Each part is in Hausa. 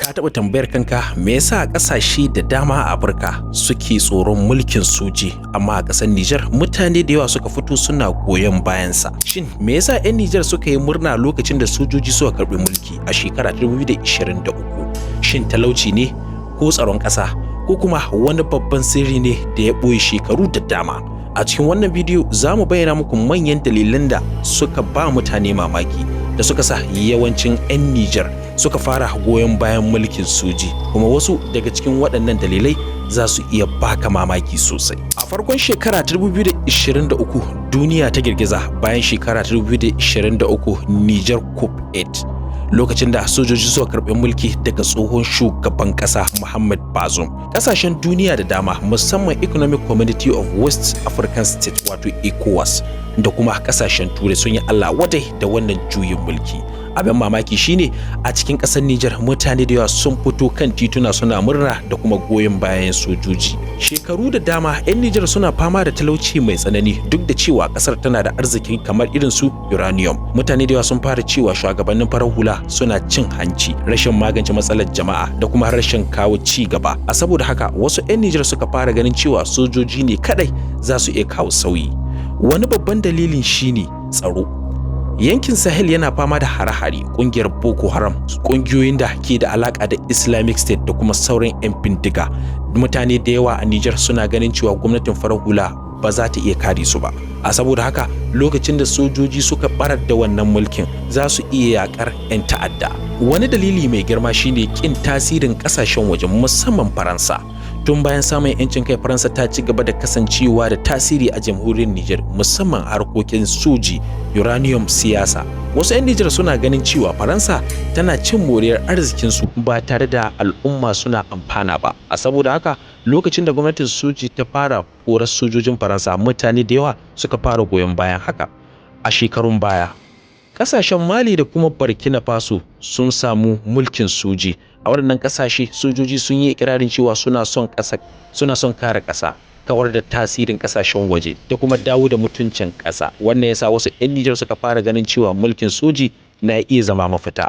Ka taɓa tambayar kanka me yasa ƙasashe da dama a Afirka suke tsoron mulkin soji, amma a ƙasar Nijar mutane da yawa suka fito suna goyon bayansa? Shin me yasa 'yan Nijar suka yi murna lokacin da sojoji suka karɓi mulki a shekara 2023? Shin talauci ne ko tsaron ƙasa ko kuma wani babban sirri ne da ya ɓoye shekaru da dama? A cikin wannan bidiyo za mu bayyana muku manyan dalilan da suka ba mutane mamaki da suka sa yawancin 'yan Nijar suka fara goyon bayan mulkin soji, kuma wasu daga cikin waɗannan dalilai za su iya baka mamaki sosai. A farkon shekara 2023 duniya ta girgiza bayan shekara 2023 Niger Coup 8, lokacin da sojoji suka karɓi mulki daga tsohon shugaban ƙasa Muhammad Bazoum. Ƙasashen duniya da dama, musamman Economic Community of West African States, wato ECOWAS, da kuma ƙasashen Turai, sun yi Allah wadai da wannan juyin mulki. Abin mamaki shine a cikin ƙasar Nijar mutane da yawa sun fito kan tituna suna murna da kuma goyon bayan sojoji. Shekaru da dama 'yan Nijar suna fama da talauci mai tsanani, duk da cewa ƙasar tana da arziki kamar irin su uranium. Mutane da yawa sun fara cewa shugabannin farar hula suna cin hanci, rashin magance matsalar jama'a da kuma rashin kawo ci gaba. A saboda haka wasu 'yan Nijar suka fara ganin cewa sojoji ne kadai za su iya kawo sauyi. Wani babban dalilin shine tsaro. Yankin Sahel yana fama da hare-hare kungiyar Boko Haram, kungiyoyin da ke da alaka da Islamic State da kuma sauran 'yan bindiga. Mutane da yawa a Nijar suna ganin cewa gwamnatin farar hula ba za ta iya kare su ba. A saboda haka lokacin da sojoji suka barar da wannan mulkin, za su iya yakar 'yan ta'adda. Wani dalili mai girma shine kin tasirin kasashen waje, musamman Faransa. Tun bayan samun 'yancin kai, Faransa ta ci gaba da kasancewa da tasiri a jamhuriyar Nijar, musamman harkokin soji, uranium, siyasa. Wasu 'yan Nijar suna ganin cewa Faransa tana cin moriyar arzikinsu ba tare da al'umma suna amfana ba. A saboda haka lokacin da gwamnatin soji ta fara korar sojojin Faransa, mutane da yawa suka fara goyon bayan haka. A shekarun baya, kasashen Mali da kuma Burkina Faso sun samu mulkin soji. A waɗannan ƙasashe sojoji sun yi ikirarin cewa suna son ƙasa, suna son kare ƙasa, kawar da tasirin ƙasashen waje da kuma dawo da mutuncin ƙasa. Wannan yasa wasu 'yan Nijar suka fara ganin cewa mulkin soji na iya zama mafita.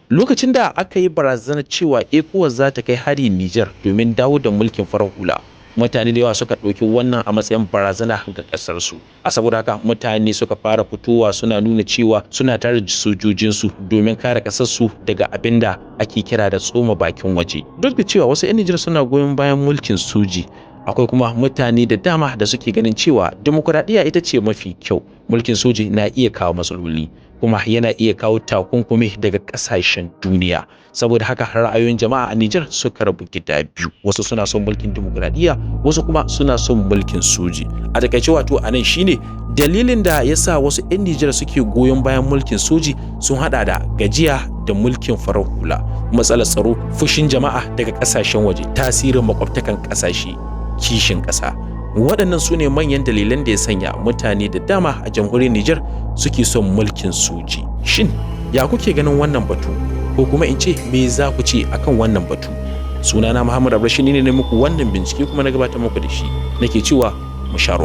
Lokacin da aka yi barazanar cewa ECOWAS za ta kai hari Nijar domin dawo da mulkin farar hula, mutane da yawa suka ɗauki wannan a matsayin barazana ga ƙasarsu. A saboda haka mutane suka fara fitowa suna nuna cewa suna tare da sojojinsu domin kare ƙasarsu daga abin da ake kira da tsoma bakin waje. Duk da cewa wasu 'yan Nijar suna goyon bayan mulkin soji, akwai kuma mutane da dama da suke ganin cewa dimokuraɗiyya ita ce mafi kyau. Mulkin soji na iya kawo matsaloli kuma yana iya kawo takunkumi daga ƙasashen duniya. Saboda haka ra'ayoyin jama'a a Nijar suka rabu gida biyu: wasu suna son mulkin dimokuraɗiyya, wasu kuma suna son mulkin soji. A takaice wato a nan shine dalilin da ya sa wasu 'yan Nijar suke goyon bayan mulkin soji sun hada da gajiya da mulkin farar hula, matsalar tsaro, fushin jama'a daga ƙasashen waje, tasirin makwabtakan ƙasashe, kishin ƙasa. Waɗannan su ne manyan dalilan da ya sanya mutane da dama a jamhuriyar Nijar suke son mulkin soji. Shin ya kuke ganin wannan batu? Ko kuma in ce, me za ku ce akan wannan batu? Sunana Muhammad Abrashi, ne muku wannan bincike kuma na gabatar muku da shi. Nake cewa mu sha ruwa.